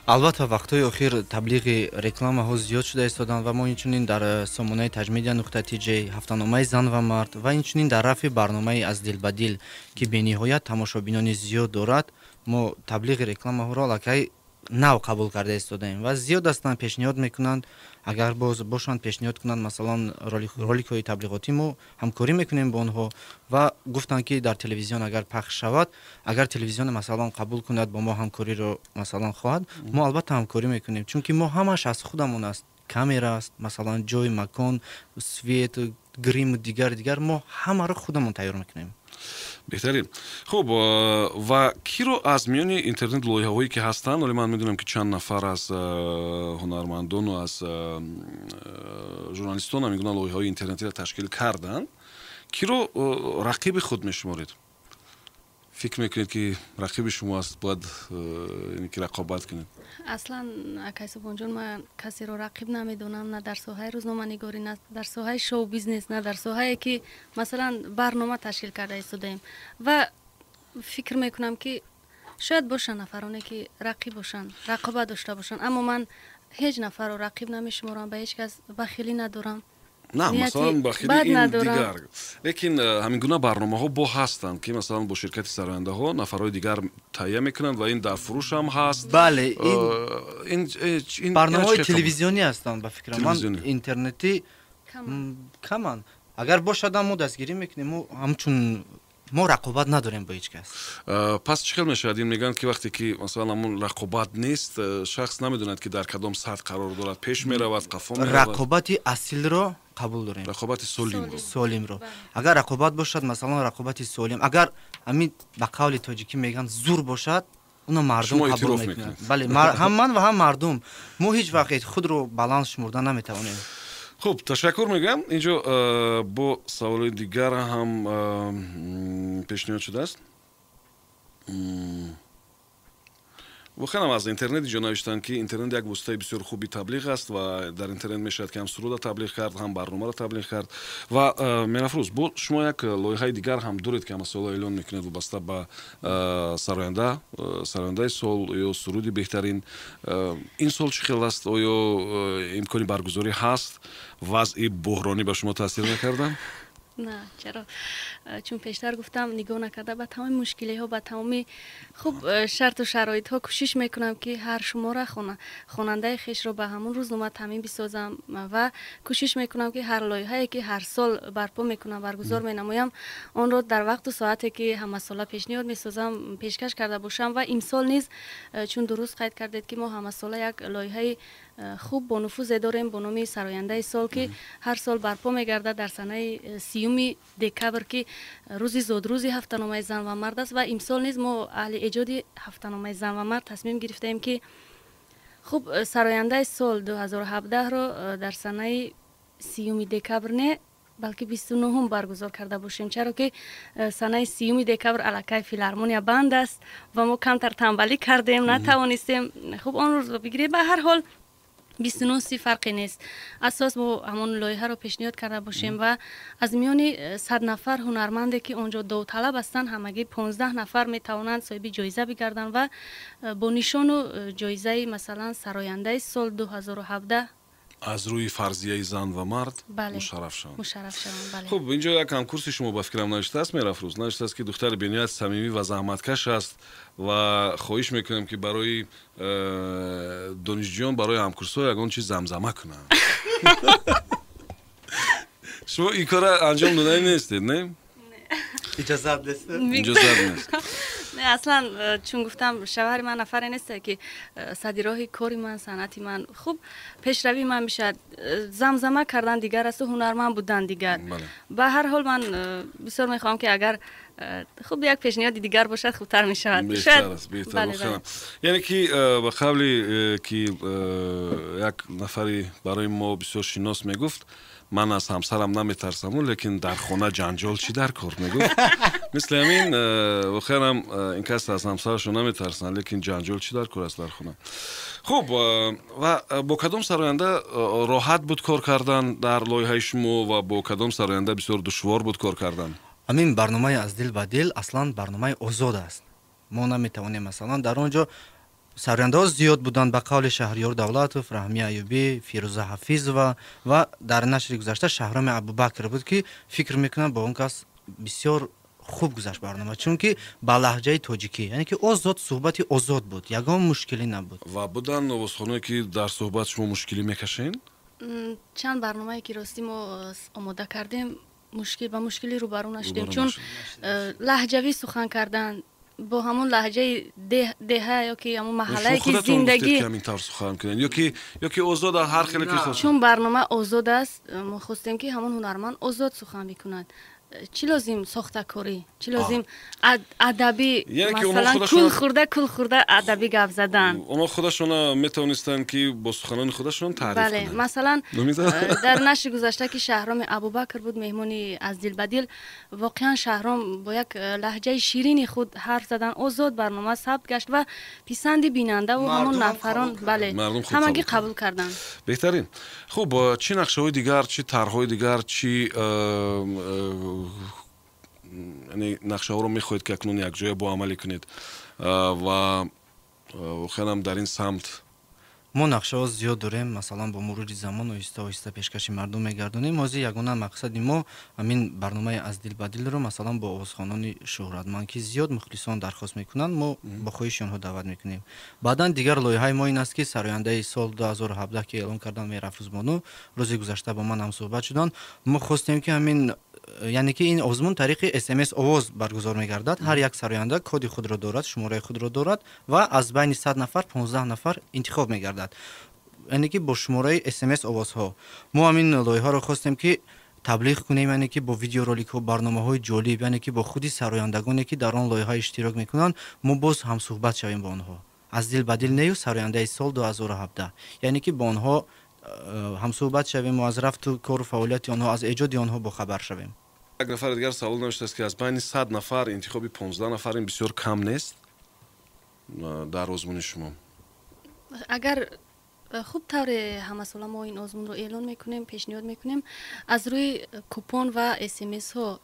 Speaker 5: Албатта, вақтҳои охир таблиғи рекламаҳо зиёд шуда истоданд ва мо инчунин дар сомонаи tajmedia.tj, ҳафтаномаи «Зан ва мард» ва инчунин дар рафи барномаи «Аз дил ба дил», ки бениҳоят тамошобинони зиёд дорад, мо таблиғи рекламаҳоро аллакай нав қабул карда истодаем ва зиёд ҳастанд, пешниҳод мекунанд. Агар боз бошанд, пешниҳод кунанд, масалан, роликҳои таблиғотӣ, мо ҳамкорӣ мекунем бо онҳо. Ва гуфтанд, ки дар телевизион агар пахш шавад, агар телевизион, масалан, қабул кунад, бо мо ҳамкориро, масалан, хоҳад, мо албатта ҳамкорӣ мекунем, чунки мо ҳамаш аз худамон аст: камера аст, масалан, ҷой, макон, свет, гриму дигар дигар, мо ҳамаро худамон тайёр мекунем.
Speaker 3: Беҳтарин. Хуб, ва киро аз миёни интернет лоиҳаҳое, ки ҳастанд, вале ман медонам, ки чанд нафар аз ҳунармандону аз журналистон ҳамин гуна лоиҳаҳои интернетиро ташкил карданд, киро рақиби худ мешуморед, фикр мекунед, ки рақиби шумо аст, бояд ки рақобат кунед?
Speaker 4: Аслан, акай Субҳонҷон, ман касеро рақиб намедонам, на дар соҳаи рӯзноманигорӣ, на дар соҳаи шоу бизнес, на дар соҳае, ки, масалан, барнома ташкил карда истодаем. Ва фикр мекунам, ки шояд бошанд нафароне, ки рақиб бошанд, рақобат дошта бошанд, аммо ман ҳеҷ нафарро рақиб намешуморам, ба ҳеҷ кас бахилӣ надорам.
Speaker 3: На, масалан, бахилӣ ин дигар, лекин ҳамин гуна барномаҳо бо ҳастанд, ки, масалан, бо ширкати сарояндаҳо нафарҳои дигар таҳия мекунанд ва ин дар фурӯш ҳам ҳаст.
Speaker 5: Бале, ин барномаҳои телевизионӣ ҳастанд, ба фикрам ман, интернетӣ каманд. Агар бошадам, мо дастгирӣ мекунем. Мо ҳамчун мо рақобат надорем бо ҳеҷ кас.
Speaker 3: Пас чӣ хел мешавад? Ин мегӯянд, ки вақте ки, масалан, ҳамун рақобат нест, шахс намедонад, ки дар кадом сатҳ қарор дорад, пеш меравад, қафо меравад.
Speaker 5: Рақобати асилро қабул дорем.
Speaker 3: Рақобати солимро.
Speaker 5: Солимро. Агар рақобат бошад, масалан, рақобати солим, агар ҳамин ба қавли тоҷикӣ мегӯянд, зур бошад, уно мардум қабул мекунад. Бале, ҳам ман ва ҳам мардум. Мо ҳеҷ вақт худро баланд шумурда наметавонем.
Speaker 3: Хуб, ташаккур мегӯям. Инҷо бо саволи дигар ҳам пешниҳод шудааст. Воқеан ҳам аз интернет инҷо навиштанд, ки интернет як воситаи бисёр хуби таблиғ аст ва дар интернет мешавад, ки ҳам суруда таблиғ кард, ҳам барномаро таблиғ кард. Ва Меҳрафрӯз, бо шумо як лоиҳаи дигар ҳам доред, ки ҳамасола эълон мекунед, вобаста ба сароянда, сарояндаи сол ё суруди беҳтарин. Ин сол чӣ хел аст? Оё имкони баргузорӣ ҳаст? Вазъи буҳронӣ ба шумо таъсир мекарда?
Speaker 4: На, чаро? Чун пештар гуфтам, нигоҳ накарда ба тамоми мушкилиҳо, ба тамоми хуб шарту шароитҳо, кӯшиш мекунам, ки ҳар шумора хонандаи хешро ба ҳамон рӯзнома таъмин бисозам ва кӯшиш мекунам, ки ҳар лоиҳае, ки ҳар сол барпо мекунам, баргузор менамоям, онро дар вақту соате, ки ҳамасола пешниҳод месозам, пешкаш карда бошам. Ва имсол низ, чун дуруст қайд кардед, ки мо ҳамасола як лоиҳаи хуб бонуфузе дорем бо номи «Сарояндаи сол», ки ҳар сол барпо мегардад дар санаи 30 декабр, ки рӯзи зодрӯзи ҳафтаномаи «Зан ва мард» аст. Ва имсол низ мо, аҳли эҷоди ҳафтаномаи «Зан ва мард», тасмим гирифтаем, ки хуб «Сарояндаи сол 2017-ро дар санаи 30 декабр не, балки 29-ум баргузор карда бошем, чаро ки санаи 30 декабр аллакай филармония банд аст ва мо камтар танбалӣ кардем, натавонистем хуб он рӯзро бигирем. Ба ҳар ҳол, 29, 30 фарқе нест, асос мо ҳамон лоиҳаро пешниҳод карда бошем. Ва аз миёни 100 нафар ҳунарманде, ки он ҷо довталаб ҳастанд, ҳамагӣ 15 нафар метавонанд соҳиби ҷоиза бигарданд ва бо нишону ҷоизаи, масалан, «Сарояндаи сол 2017»
Speaker 3: аз рӯи фарзияи «Зан ва мард» мушарраф шаванд.
Speaker 4: Мушарраф шаванд, бале.
Speaker 3: Хуб, инҷо як ҳамкурси шумо, ба фикрам, навиштааст, Меҳрафрӯз, навиштааст, ки духтари бениҳоят самимӣ ва заҳматкаш аст ва хоҳиш мекунем, ки барои донишҷӯён, барои ҳамкурсҳо ягон чиз замзама кунанд. Шумо ин кора анҷом додаи нестед, не?
Speaker 5: Иҷозат нест.
Speaker 3: Иҷозат нест.
Speaker 4: Не, аслан, чун гуфтам, шавҳари ман нафаре нест, ки сади роҳи кори ман, санъати ман, хуб пешравии ман бишавад. Замзама кардан дигар асту ҳунарманд будан дигар. Ба ҳар ҳол, ман бисёр мехоҳам, ки агар хуб як пешниҳоди дигар бошад, хубтар мешавад.
Speaker 3: Беҳтар. Яъне ки ба қавли ки як нафари барои мо бисёр шинос мегуфт: «Ман аз ҳамсарам наметарсаму, лекин дар хона ҷанҷол чӣ дар кор?» мегуфт. Мисли ҳамин, воқеанам ин кас аз ҳамсарашон наметарсанд, лекин ҷанҷол чӣ дар кор аст дар хона. Хуб, ва бо кадом сароянда роҳат буд кор кардан дар лоиҳаи шумо ва бо кадом сароянда бисёр душвор буд кор кардан?
Speaker 5: Ҳамин барномаи «Аз дил ба дил» аслан барномаи озод аст. Мо наметавонем, масалан, дар он ҷо сарояндаҳо зиёд буданд, ба қавли Шаҳриёр Давлатов, Раҳми Аюбӣ, Фирӯза Ҳафизова ва дар нашри гузашта Шаҳроми Абубакр буд, ки фикр мекунам, бо он кас бисёр хуб гузашт барнома, чунки ба лаҳҷаи тоҷикӣ, яъне ки озод, суҳбати озод буд, ягон мушкилӣ набуд.
Speaker 3: Ва буданд овозхоное, ки дар суҳбат шумо мушкилӣ мекашед?
Speaker 4: Чанд барномае ки ростӣ мо омода кардем, мушкил ба мушкилӣ рӯбарӯ нашудем, чун лаҳҷавӣ сухан кардан, бо ҳамон лаҳҷаи деҳа ё ки ҳамон маҳаллае ки зиндагӣ
Speaker 3: Ҳамин тавр сухан кунед ё ки озод, ҳар хеле ки хост?
Speaker 4: Чун барнома озод аст, мо хостем, ки ҳамон ҳунарманд озод сухан бикунад. Чӣ лозим сохтакорӣ, чӣ лозим адабӣ, масалан, кул хӯрда адабӣ гап задан?
Speaker 3: Онҳо худашона метавонистанд, ки бо суханони худашон таъриф
Speaker 4: Бале, масалан, дар нашри гузашта, ки Шаҳроми Абубакр буд меҳмони «Аз дил ба дил», воқеан Шаҳром бо як лаҳҷаи ширини худ ҳарф задан, озод барнома сабт гашт ва писанди бинандаву ҳамон нафарон, бале, ҳамагӣ қабул карданд.
Speaker 3: Беҳтарин. Хуб, чӣ нақшаҳои дигар, чӣ тарҳҳои дигар, чӣ яъне нақшаҳоро мехоҳед, ки акнун якҷоя бо амалӣ кунед ва воқеанам дар ин самт?
Speaker 5: Мо нақшаҳо зиёд дорем, масалан, бо мурури замон оҳиста оҳиста пешкаши мардум мегардонем. Ҳозир ягона мақсади мо ҳамин барномаи «Аз дил ба дилро», масалан, бо овозхонони шӯҳратманд, ки зиёд мухлисон дархост мекунанд, мо бо хоҳиши онҳо даъват мекунем. Баъдан дигар лоиҳаи мо ин аст, ки сарояндаи сол 2017, ки эълон кардан, Меҳрафрӯзбону, рӯзи гузашта бо ман ҳамсӯҳбат шуданд. Мо хостем, ки ҳамин, яъне ки ин озмун тариқи СМС овоз баргузор мегардад. Ҳар як сароянда коди худро дорад, шумораи худро дорад ва аз байни 100 нафар 15 нафар интихоб мегардад, яъне ки бо шумораи СМС овозҳо. Мо ҳамин лоиҳаро хостем, ки таблиғ кунем, яъне ки бо видеороликҳо, барномаҳои ҷолиб, яъне ки бо худи сарояндагоне, ки дар он лоиҳа иштирок мекунанд, мо боз ҳамсӯҳбат шавем бо онҳо. «Аз дил ба дил» нею сарояндаи сол 2017, яъне ки бо онҳо ҳамсӯҳбат шавем ва аз рафту кору фаъолияти онҳо, аз эҷоди онҳо бохабар шавем.
Speaker 3: Як нафари дигар савол навиштааст, ки аз байни 100 нафар интихоби 15 нафар, ин бисёр кам нест дар озмуни шумо?
Speaker 4: Агар хуб, тавре ҳамасола мо ин озмунро эълон мекунем, пешниҳод мекунем, аз рӯи купон ва СМСҳо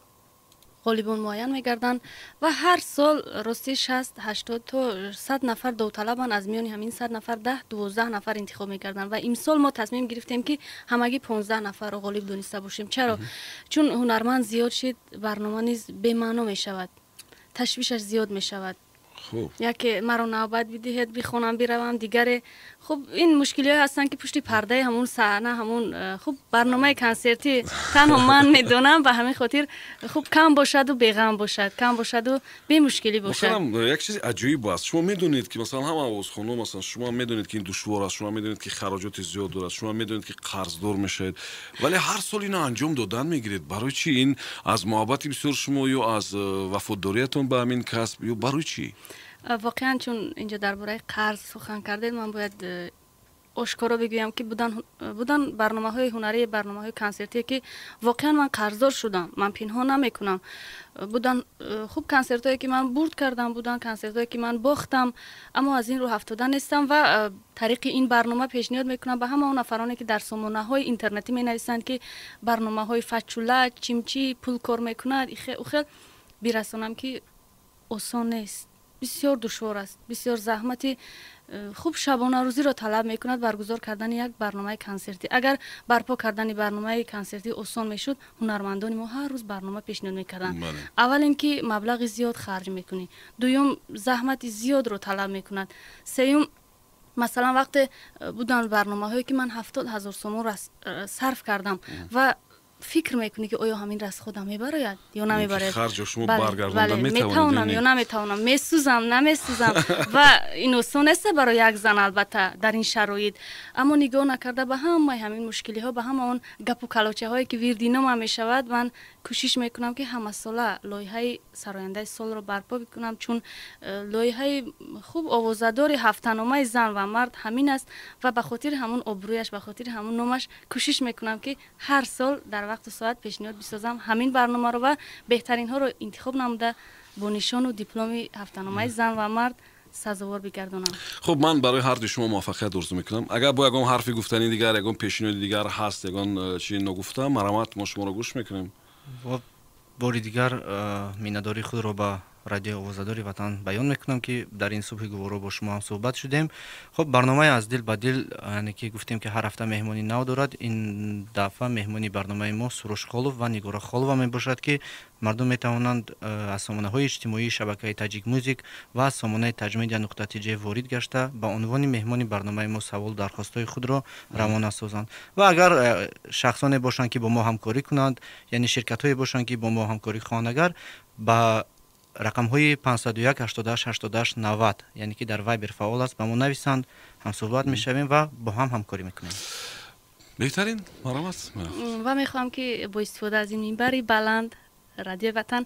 Speaker 4: ғолибон муайян мегарданд ва ҳар сол рости 60, 80 то 100 нафар довталабанд. Аз миёни ҳамин 100 нафар 10, 12 нафар интихоб мекарданд ва имсол мо тасмим гирифтем, ки ҳамагӣ 15 нафарро ғолиб дониста бошем. Чаро? Чун ҳунарманд зиёд шид, барнома низ бемаъно мешавад, ташвишаш зиёд мешавад. Яке маро навбат бидиҳед, бихонам, биравам, дигаре. Хуб, ин мушкилиҳое ҳастанд, ки пушти пардаи ҳамун саҳна, ҳамун хуб барномаи консертӣ танҳо ман медонам. Ба ҳамин хотир хуб кам бошаду беғам бошад, кам бошаду бемушкилӣ бошад.
Speaker 3: Як чизи аҷоиб аст. Шумо медонед, ки масалан ҳама овозхоно, масалан, шумо медонед, ки ин душвор аст, шумо медонед, ки хароҷоти зиёд дорад, шумо медонед, ки қарздор мешавед, вале ҳар сол ино анҷом додан мегиред. Барои чӣ? Ин аз муҳаббати бисёр шумо ё аз вафодориятон ба ҳамин касб ё барои чӣ?
Speaker 4: Воқеан, чун инҷо дар бораи қарз сухан кардед, ман бояд ошкоро бигӯям, ки будан барномаҳои ҳунарӣ, барномаҳои консертие, ки воқеан ман қарздор шудам. Ман пинҳон намекунам, будан хуб консертҳое, ки ман бурд кардам, будан консертҳое, ки ман бохтам, аммо аз ин рӯ ҳафтода нестам ва тариқи ин барнома пешниҳод мекунам ба ҳама он нафароне, ки дар сомонаҳои интернетӣ менависанд, ки барномаҳои фачула чимчи пул кор мекунад, ухел, бирасонам, ки осон нест, бисёр душвор аст, бисёр заҳмати хуб шабонарӯзиро талаб мекунад баргузор кардани як барномаи консертӣ. Агар барпо кардани барномаи консертӣ осон мешуд, ҳунармандони мо ҳар рӯз барнома пешниҳод мекарданд. Аввал ин ки маблағи зиёд харҷ мекунӣ, дуюм, заҳмати зиёдро талаб мекунад, сеюм, масалан, вақте буданд барномаҳое, ки ман 70 000 сомон сарф кардам ва Фикр мекунӣ, ки оё ҳамин расходам мебарояд ё намебарояд,
Speaker 3: харҷо шумо баргардонда
Speaker 4: метавонам ё наметавонам, месӯзам, намесӯзам. Ва ин осон нест барои як зан, албатта, дар ин шароит. Аммо нигоҳ накарда ба ҳамаи ҳамин мушкилиҳо, ба ҳама он гапу калочаҳое, ки вирдинома мешавад, ман кӯшиш мекунам, ки ҳамасола лоиҳаи сарояндаи солро барпо бикунам, чун лоиҳаи хуб овозадори ҳафтаномаи зан ва мард ҳамин аст. Ва ба хотири ҳамун обрӯяш, ба хотири ҳамун номаш кӯшиш мекунам, ки ҳар сол дар вақту соат пешниҳод бисозам ҳамин барномаро ва беҳтаринҳоро интихоб намуда бо нишону дипломи ҳафтаномаи зан ва мард сазовор бигардонам.
Speaker 3: Хуб, ман барои ҳарду шумо муваффақият орзу мекунам. Агар бо ягон ҳарфи гуфтани дигар, ягон пешниҳоди дигар ҳаст, ягон чи ногуфта, марҳамат, мо шуморо гӯш мекунем.
Speaker 5: Бори дигар миннатдории худро ба радиои овозадори ватан баён мекунам, ки дар ин субҳи гуворо бо шумо ҳам суҳбат шудем. Хуб, барномаи аз дил ба дил, яъне ки гуфтем, ки ҳар ҳафта меҳмони нав дорад. Ин дафъа меҳмони барномаи мо Суруш Холов ва Нигора Холова мебошад, ки мардум метавонанд аз сомонаҳои иҷтимоии шабакаи Таҷик Мюзик ва аз сомонаи Таҷмедиа нуқта тж ворид гашта, ба унвони меҳмони барномаи мо саволу дархостҳои худро равона созанд. Ва агар шахсоне бошанд, ки бо мо ҳамкорӣ кунанд, яъне ширкатҳое бошанд, ки бо мо ҳамкорӣ хоҳанд, агар ба рақамҳои 501 88 88 90, яъне ки дар Вайбер фаъол аст, ба мо нависанд, ҳамсуҳбат мешавем ва бо ҳам ҳамкорӣ мекунем.
Speaker 3: Беҳтарин, марҳамат.
Speaker 4: Ва мехоҳам, ки бо истифода аз ин минбари баланд радиои ватан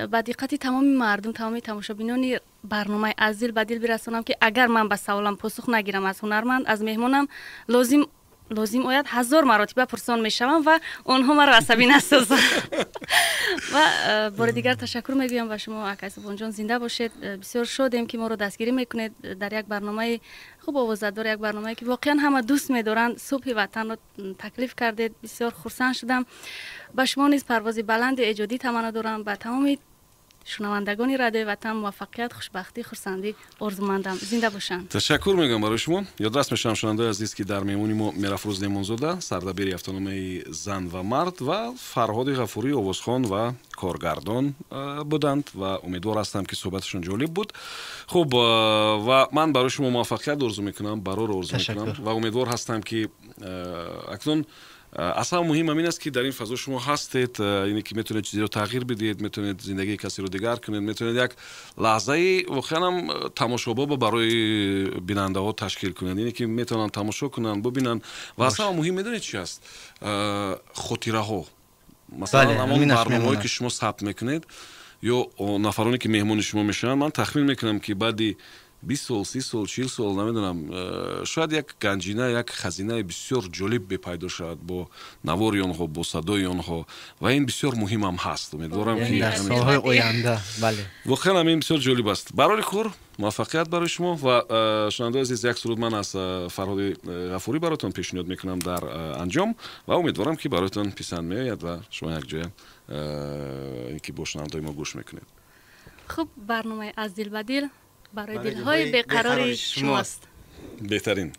Speaker 4: ба диққати тамоми мардум, тамоми тамошобинони барномаи аз дил ба дил бирасонам, ки агар ман ба саволам посух нагирам аз ҳунарманд, аз меҳмонам, лозим ояд ҳазор маротиба пурсон мешавам ва онҳо маро асабӣ насозанд. Ва бори дигар ташаккур мегӯям ба шумо, акай Субҳонҷон, зинда бошед. Бисёр шодем, ки моро дастгирӣ мекунед дар як барномаи хуб овозадор, як барномае, ки воқеан ҳама дӯст медоранд. Субҳи ватанро таклиф кардед, бисёр хурсанд шудам. Ба шумо низ парвози баланди эҷодӣ таманно дорам. Ба тамоми шунавандагони радиои ватан муваффақият, хушбахтӣ, хурсандӣ орзумандам. Зинда бошанд.
Speaker 3: Ташаккур мегӯям барои шумо. Ёдрас мешавам, шунавандаои азиз, ки дар меҳмони мо Меҳрафрӯз Неъмонзода, сардабири ҳафтаномаи зан ва мард, ва Фарҳоди Ғафурӣ, овозхон ва коргардон буданд ва умедвор ҳастам, ки суҳбаташон ҷолиб буд. Хуб, ва ман барои шумо муваффақият орзу мекунам, барорро орзу мекунам ва умедвор ҳастам, ки акнун аз ҳама муҳим ҳамин аст, ки дар ин фазо шумо ҳастед, ине ки метавонед чизеро тағйир бидиҳед, метавонед зиндагии касеро дигар кунед, метавонед як лаҳзаи воқеан ҳам тамошобоба барои бинандаҳо ташкил кунед, ине ки метавонанд тамошо кунанд, бубинанд. Ва аз ҳама муҳим медонед чи аст? Хотираҳо. Масалан, ҳамон барномаҳое, ки шумо сабт мекунед ё нафароне, ки меҳмони шумо мешаванд, ман тахмин мекунам, ки баъди 20 сол, 30 сол, 40 сол, намедонам, шояд як ганҷина, як хазинаи бисёр ҷолиб бепайдо шавад бо навори онҳо, бо садои онҳо, ва ин бисёр муҳимам ҳаст. Умедворам, ки
Speaker 5: дар солҳои оянда, бале,
Speaker 3: воқеан ҳамин бисёр ҷолиб аст. Барори кор, муваффақият барои шумо. Ва шунавандаои азиз, як суруд ман аз Фарҳоди Ғафурӣ бароятон пешниҳод мекунам дар анҷом ва умедворам, ки бароятон писанд меояд ва шумо якҷоя ки бо шунавандаои мо гӯш мекунед.
Speaker 4: Хуб, барномаи аз дил ба дил барои дилҳои беқарори шумост.
Speaker 3: Беҳтарин.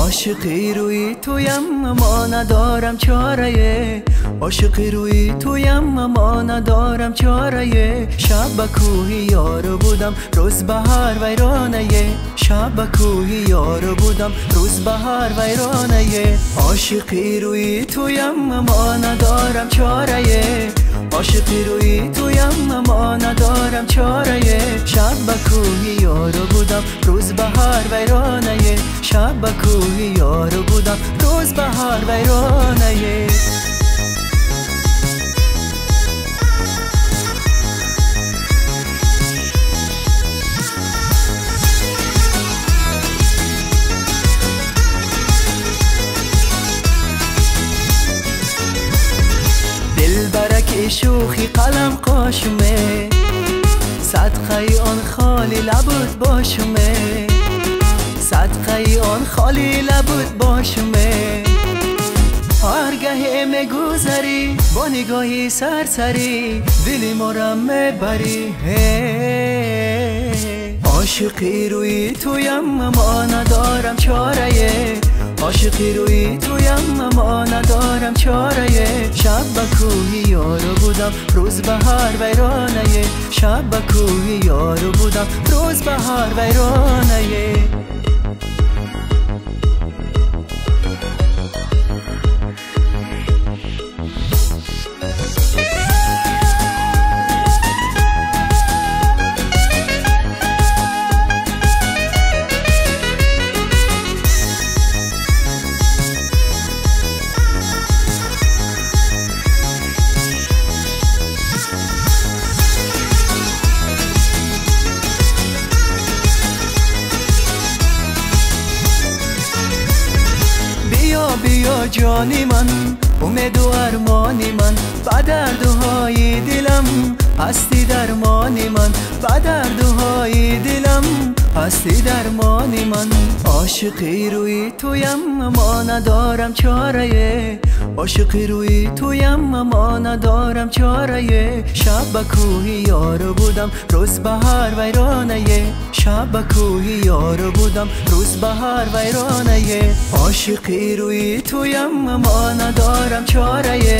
Speaker 6: Ошиқи рӯи туям, мо надорам чорае, ошиқи рӯи туям, мо надорам чорае. Шаб ба кӯҳи ёру будам, рӯз ба ҳар вайронае, шаб ба кӯҳи ёру будам, рӯз ба ҳар вайронае. Ошиқи рӯи туям, мо надорам чорае, ошиқи рӯи туям, мо надорам чорае. Шаб ба кӯҳи ёру будам, рӯз ба ҳар вайронае, шаб ба кӯҳи ёру будам, рӯз ба ҳар вайронае. Шӯхи қалам қошуме, садқаи он холи лабуд бошуме, садқаи он холи лабуд бошуме. Ҳар гаҳе мегузарӣ бо нигоҳи сарсарӣ, дили моро мебарӣ. Ошиқи рӯи туям, мо надорам чорае, Ошиқи рӯи туям, аммо надорам чорае. Шаб ба кӯҳи ёру будам, рӯз баҳор вайронае. Шаб ба кӯҳи ёру будам, рӯз баҳор вайронае. Биё ҷони ман, умеду армони ман, ба дардуҳои дилам ҳасти дармони ман, ба дардуҳои дилам ҳасти дармони ман. Ошиқи рӯи туям, аммо надорам чорае. Ошиқи рӯи туям, аммо надорам чорае. Шаб ба кӯҳи ёру будам, рӯз баҳор вайронае. Шаб ба кӯҳи ёру будам, рӯз баҳор вайронае. Ошиқи рӯи туям, аммо надорам чорае.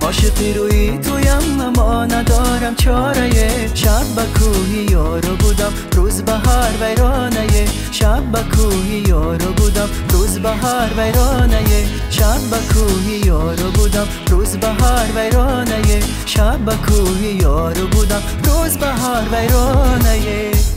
Speaker 6: Ошиқи рӯи туям, аммо надорам чорае. Шаб ба кӯҳи ёру будам, рӯз баҳор вайронае. Шаб ба кӯҳи ёру будам, рӯз баҳор вайронае. Шаб ба кӯҳи ёру будам, рӯз баҳор вайронае. Шаб ба кӯҳи ёру будам, рӯз баҳор вайронае.